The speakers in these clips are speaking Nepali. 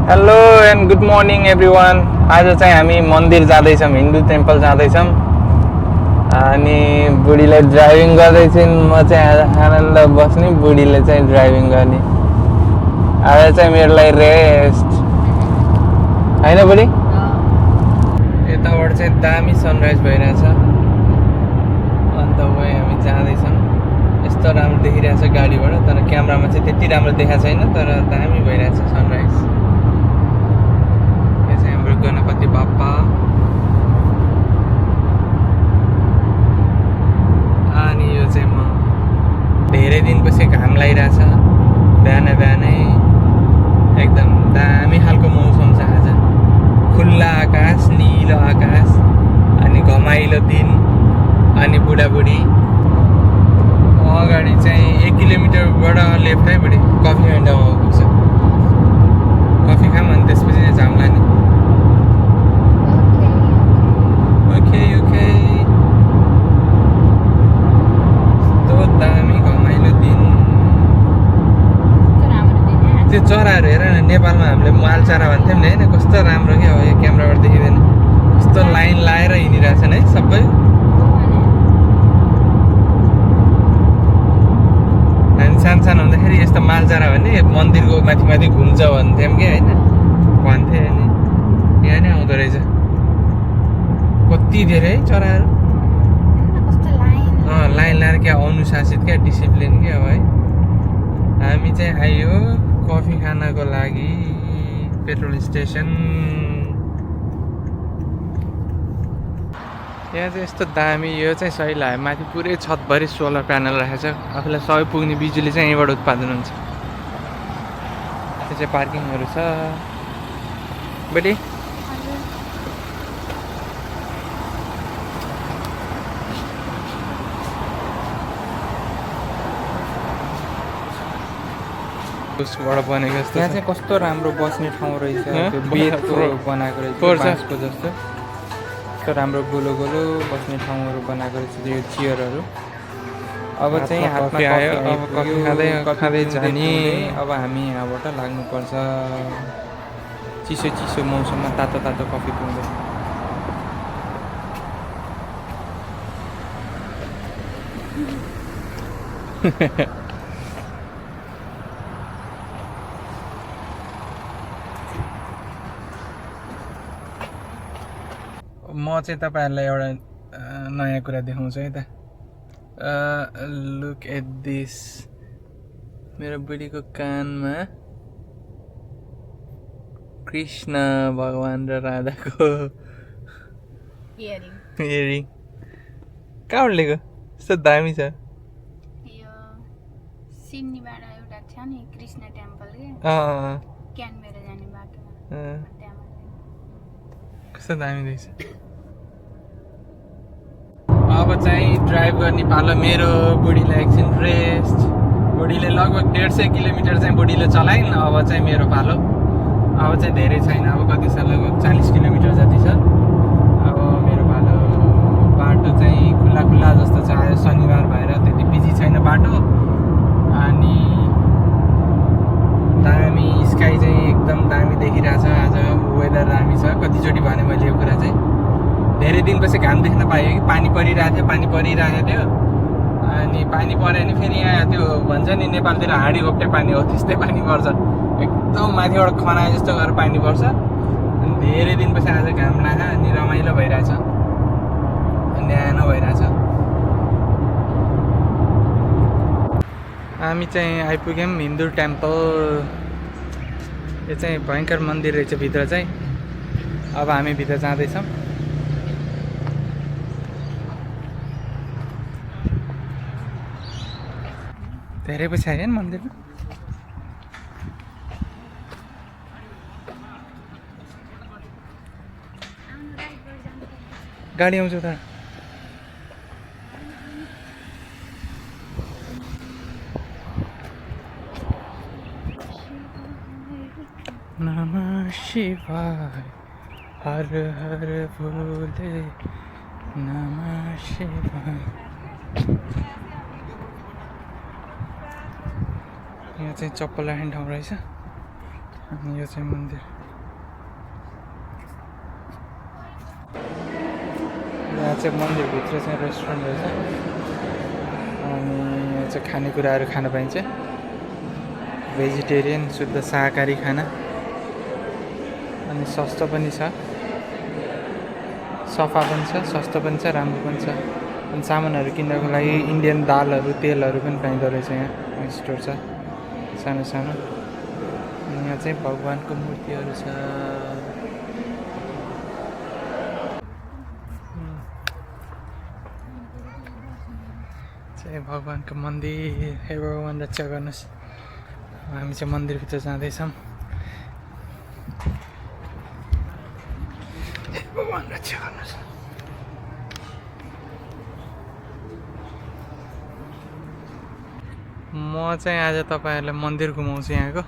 Hello and good morning everyone. आज चाहिँ हामी मन्दिर जाँदैछौँ, हिन्दू टेम्पल जाँदैछौँ। अनि बुढीले ड्राइभिङ गर्दैछिन्, म चाहिँ आज आनन्द बस्ने, बुढीले चाहिँ ड्राइभिङ गर्ने। आज चाहिँ मेरो लागि रेस्ट होइन बुढी। यताबाट चाहिँ दामी सनराइज भइरहेछ। अन्त वे हामी जाँदैछौँ। यस्तो राम्रो देखिरहेछ गाडीबाट, तर क्यामेरामा चाहिँ त्यति राम्रो देखाएको छैन, तर दामी भइरहेछ सनराइज। गणपति बाप्पा अनि यो चाहिँ म धेरै दिनपछि घाम लागिरहेछ। बिहान बिहानै एकदम दामी खालको मौसम छ आज। खुल्ला आकाश, निलो आकाश अनि घमाइलो दिन अनि बुढाबुढी। अगाडि चाहिँ 1 किलोमिटरबाट लेफ्ट है बुढी, कफी अड्डामा पुग्छ। कफी खाऊँ अनि त्यसपछि चाहिँ जाउँला नि। त्यो चराहरू हेर न, नेपालमा हामीले माल चरा भन्थ्यौँ नि होइन, कस्तो राम्रो क्या हो। यो क्यामेराबाट देखिँदैन, कस्तो लाइन लाएर हिँडिरहेछन् है सबै। हामी सानो हुँदाखेरि यस्तो माल चरा भन्ने मन्दिरको माथि माथि घुम्छ भन्थ्यौँ कि होइन, भन्थे अनि यहाँ नै आउँदो रहेछ। कति धेरै है चराहरू, लाइन लाएर क्या अनुशासित क्या, डिसिप्लिन क्या हो है। हामी चाहिँ आयो कफी खानको लागि पेट्रोल स्टेसन। यहाँ चाहिँ यस्तो दामी, यो चाहिँ सही लाग्यो। माथि पुरै छतभरि सोलर प्यानल राखेको छ। आफूलाई सबै पुग्ने बिजुली चाहिँ यहीँबाट उत्पादन हुन्छ। त्यो चाहिँ पार्किङहरू छ बडी। उसबाट बनेको जस्तो यहाँ चाहिँ कस्तो राम्रो बस्ने ठाउँ रहेछ। त्यो बेतको बनाएको रहेछ, बाँसको जस्तो। कस्तो राम्रो गोलो गोलो बस्ने ठाउँहरू बनाएको रहेछ यो चियरहरू। अब चाहिँ हातमा कफी खाँदै जाने। अब हामी यहाँबाट लाग्नुपर्छ चिसो चिसो मौसममा तातो तातो कफी पिउँदै। म चाहिँ तपाईँहरूलाई एउटा नयाँ कुरा देखाउँछु है त। Look at this. मेरो बुढीको कानमा कृष्ण भगवान र राधाको इयरिङ। कहाँबाट लिएको? यस्तो दामी छ। यो सिडनीबाट एउटा छ नि कृष्ण टेम्पल के, क्यानबेरा जाने बाटोमा। कस्तो दामी देख्छ। अब चाहिँ ड्राइभ गर्ने पालो मेरो। बुढीलाई एकछिन रेस्ट। बुढीले लगभग 150 किलोमिटर चाहिँ बुढीले चलाइन्। अब चाहिँ मेरो पालो। अब चाहिँ धेरै छैन, अब कति छ, लगभग 40 किलोमिटर जति छ। अब मेरो पालो। बाटो चाहिँ खुल्ला खुल्ला जस्तो छ। आज शनिबार भएर त्यति बिजी छैन बाटो। अनि दामी स्काई चाहिँ एकदम दामी देखिरहेछ। आज वेदर दामी छ। कतिचोटि भने मैले यो कुरा चाहिँ, धेरै दिनपछि घाम देख्न पाएँ कि। पानी परिरहेको थियो। अनि पानी पऱ्यो भने फेरि यहाँ त्यो भन्छ नि नेपालतिर हाँडी घोप्टे पानी हो, त्यस्तै पानी पर्छ। एकदम माथिबाट खनाए जस्तो गरेर पानी पर्छ। अनि धेरै दिनपछि आज घाम लाग्यो अनि रमाइलो भइरहेछ, न्यानो भइरहेछ। हामी चाहिँ आइपुग्यौँ हिन्दू टेम्पल। यो चाहिँ भयङ्कर मन्दिर रहेछ भित्र चाहिँ। अब हामी भित्र जाँदैछौँ। धेरै पछि आयो नि मन्दिरमा। गाडी आउँछ त। नमः शिवाय हर हर भोले नमः शिवाय। यहाँ चाहिँ चप्पल राख्ने ठाउँ रहेछ। अनि यो चाहिँ मन्दिर। यहाँ चाहिँ मन्दिरभित्र चाहिँ रेस्टुरेन्ट रहेछ अनि यहाँ चाहिँ खानेकुराहरू खान पाइन्छ। भेजिटेरियन शुद्ध शाकाहारी खाना अनि सस्तो पनि छ, सफा पनि छ, सस्तो पनि छ, राम्रो पनि छ। अनि सामानहरू किन्नको लागि इन्डियन दालहरू तेलहरू पनि पाइँदो रहेछ। यहाँ स्टोर छ सानो सानो। अनि यहाँ चाहिँ भगवान्को मूर्तिहरू छ। चाहिँ भगवान्को मन्दिर। हे भगवान् रक्षा गर्नुहोस्। हामी चाहिँ मन्दिरभित्र जाँदैछौँ। हे भगवान् रक्षा गर्नुहोस्। म चाहिँ आज तपाईँहरूलाई मन्दिर घुमाउँछु यहाँको।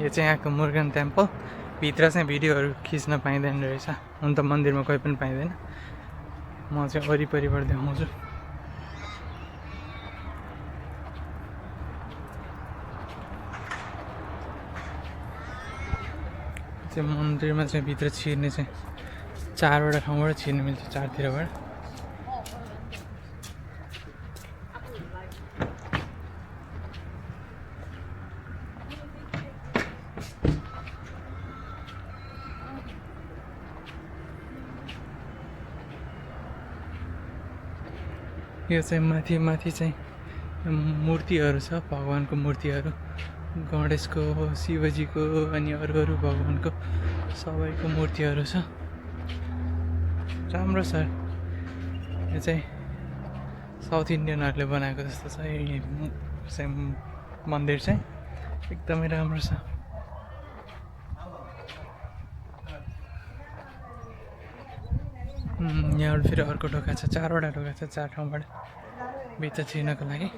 यो चाहिँ यहाँको मुरुगन टेम्पल। भित्र चाहिँ भिडियोहरू खिच्न पाइँदैन रहेछ, हुन त मन्दिरमा कोही पनि पाइँदैन। म चाहिँ वरिपरिबाट देखाउँछु। चाहिँ मन्दिरमा चाहिँ भित्र छिर्ने चाहिँ 4वटा ठाउँबाट छिर्नु मिल्छ, 4तिरबाट। यो चाहिँ माथि माथि चाहिँ मूर्तिहरू छ, भगवान्को मूर्तिहरू, गणेशको, शिवजीको अनि अरू अरू भगवान्को सबैको मूर्तिहरू छ। राम्रो छ। यो चाहिँ साउथ इन्डियनहरूले बनाएको जस्तो छ। यो चाहिँ मन्दिर चाहिँ एकदमै राम्रो छ। यहाँबाट फेरि अर्को ढोका छ, 4वटा ढोका छ, 4 ठाउँबाट भित्र छिर्नको लागि।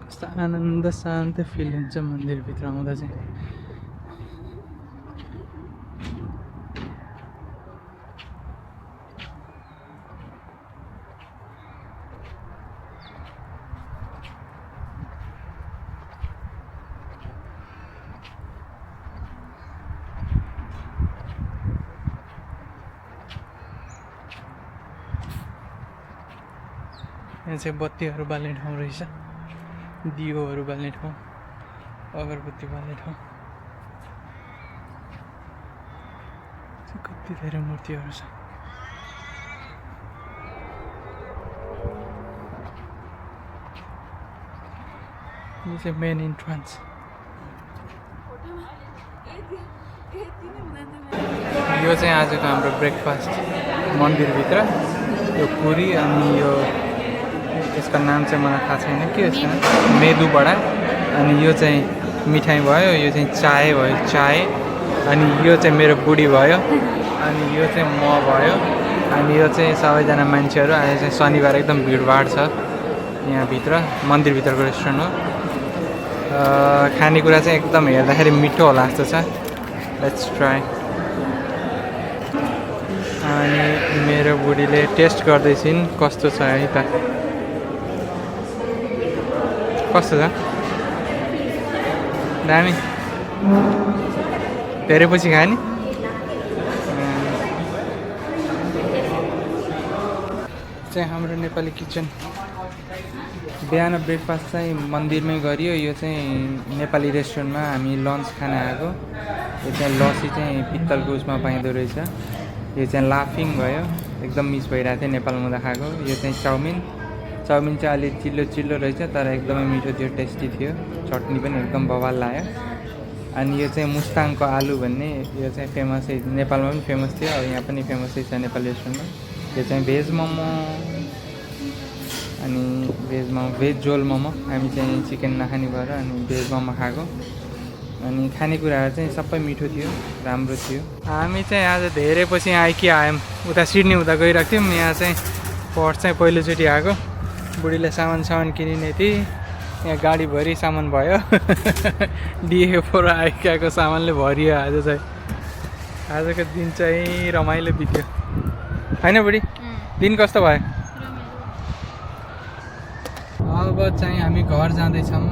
कस्तो आनन्द शान्त फिल हुन्छ मन्दिरभित्र आउँदा चाहिँ। यहाँ चाहिँ बत्तीहरू बाल्ने ठाउँ रहेछ, दियोहरू बाल्ने ठाउँ, अगरबत्ती बाल्ने ठाउँ। कति धेरै मूर्तिहरू छ। यो चाहिँ मेन इन्ट्रान्स। यो चाहिँ आजको हाम्रो ब्रेकफास्ट मन्दिरभित्र। यो पुरी अनि यो यसको नाम चाहिँ मलाई थाहा छैन के यसको नाम, मेदु बडा। अनि यो चाहिँ मिठाई भयो, यो चाहिँ चाय भयो, चाय। अनि यो चाहिँ मेरो बुढी भयो, अनि यो चाहिँ म भयो, अनि यो चाहिँ सबैजना मान्छेहरू। अहिले चाहिँ शनिबार एकदम भिडभाड छ यहाँभित्र, मन्दिरभित्रको रेस्टुरेन्ट हो। खानेकुरा चाहिँ एकदम हेर्दाखेरि मिठो होला जस्तो छ। Let's try. अनि मेरो बुढीले टेस्ट गर्दैछिन् कस्तो छ है त, कस्तो छ? दामी। धेरै पछि खाए नि। चाहिँ हाम्रो नेपाली किचन। बिहान ब्रेकफास्ट चाहिँ मन्दिरमै गरियो। यो चाहिँ नेपाली रेस्टुरेन्टमा हामी लन्च खान आएको। यो चाहिँ लस्सी चाहिँ पित्तलको उसमा पाइँदो रहेछ। यो चाहिँ लाफिङ भयो, एकदम मिस भइरहेको थियो नेपालमा हुँदा खाएको। यो चाहिँ चाउमिन चाहिँ अलिक चिल्लो चिल्लो रहेछ तर एकदमै मिठो थियो, टेस्टी थियो। चटनी पनि एकदम बवाल लाग्यो। अनि यो चाहिँ मुस्ताङको आलु भन्ने, यो चाहिँ फेमसै, नेपालमा पनि फेमस थियो, अब यहाँ पनि फेमसै छ नेपाली रेस्टुरेन्टमा। यो चाहिँ भेज मोमो अनि भेज झोल मोमो। हामी चाहिँ चिकन नखाने भएर अनि भेज मोमो खाएको। अनि खानेकुराहरू चाहिँ सबै मिठो थियो, राम्रो थियो। हामी चाहिँ आज धेरै पछि आयौँ। उता सिडनी हुँदा गइरहेको थियौँ। यहाँ चाहिँ पर्ट चाहिँ पहिलोचोटि आएको। बुढीलाई सामान किनिने थिएँ, यहाँ गाडीभरि सामान भयो। DA4 आइकाको सामानले भरियो आज चाहिँ। आजको दिन चाहिँ रमाइलो बित्यो होइन बुढी? दिन कस्तो भयो? अब चाहिँ हामी घर जाँदैछौँ।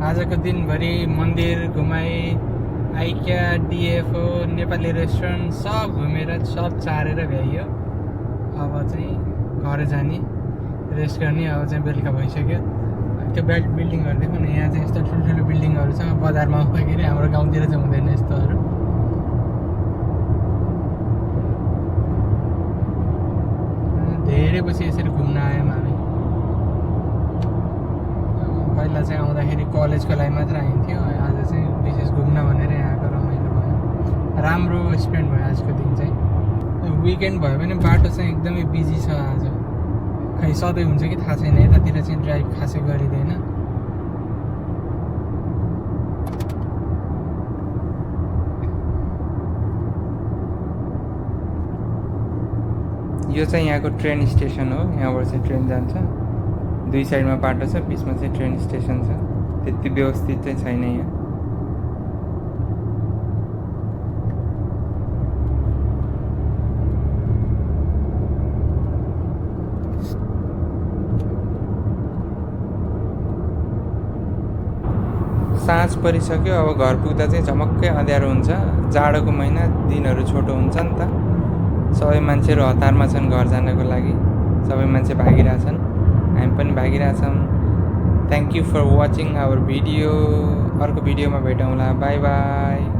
आजको दिनभरि मन्दिर घुमाएँ, आइक्या, DA4, नेपाली रेस्टुरेन्ट सब घुमेर सब चारेर भ्याइयो। अब चाहिँ घर जाने, रेस्ट गर्ने। अब चाहिँ बेलुका भइसक्यो। त्यो बिल्डिङहरू देखौँ न, यहाँ चाहिँ यस्तो ठुल्ठुलो बिल्डिङहरू छ। बजारमा आउँदाखेरि हाम्रो गाउँतिर चाहिँ हुँदैन यस्तोहरू। धेरै पछि यसरी घुम्न आयौँ हामी। पहिला चाहिँ आउँदाखेरि कलेजको लागि मात्र आइन्थ्यो, आज चाहिँ विशेष घुम्न भनेर आएको। रमाइलो भयो, राम्रो स्पेन्ड भयो आजको दिन चाहिँ। विकेन्ड भयो भने बाटो चाहिँ एकदमै बिजी छ आज। खै सधैँ हुन्छ कि थाहा छैन, यतातिर चाहिँ ड्राइभ खासै गरिँदैन। यो चाहिँ यहाँको ट्रेन स्टेसन हो। यहाँबाट चाहिँ ट्रेन जान्छ, दुई साइडमा बाटो छ, बिचमा चाहिँ ट्रेन स्टेसन छ। त्यति व्यवस्थित चाहिँ छैन यहाँ। साँझ परिसक्यो, अब घर पुग्दा चाहिँ झमक्कै अँध्यारो हुन्छ। जाडोको महिना, दिनहरू छोटो हुन्छ नि त। सबै मान्छेहरू हतारमा छन् घर जानको लागि, सबै मान्छे भागिरहेछन्, हामी पनि भागिरहेछौँ। Thank you for watching our video. अर्को भिडियोमा भेटौँला। By by.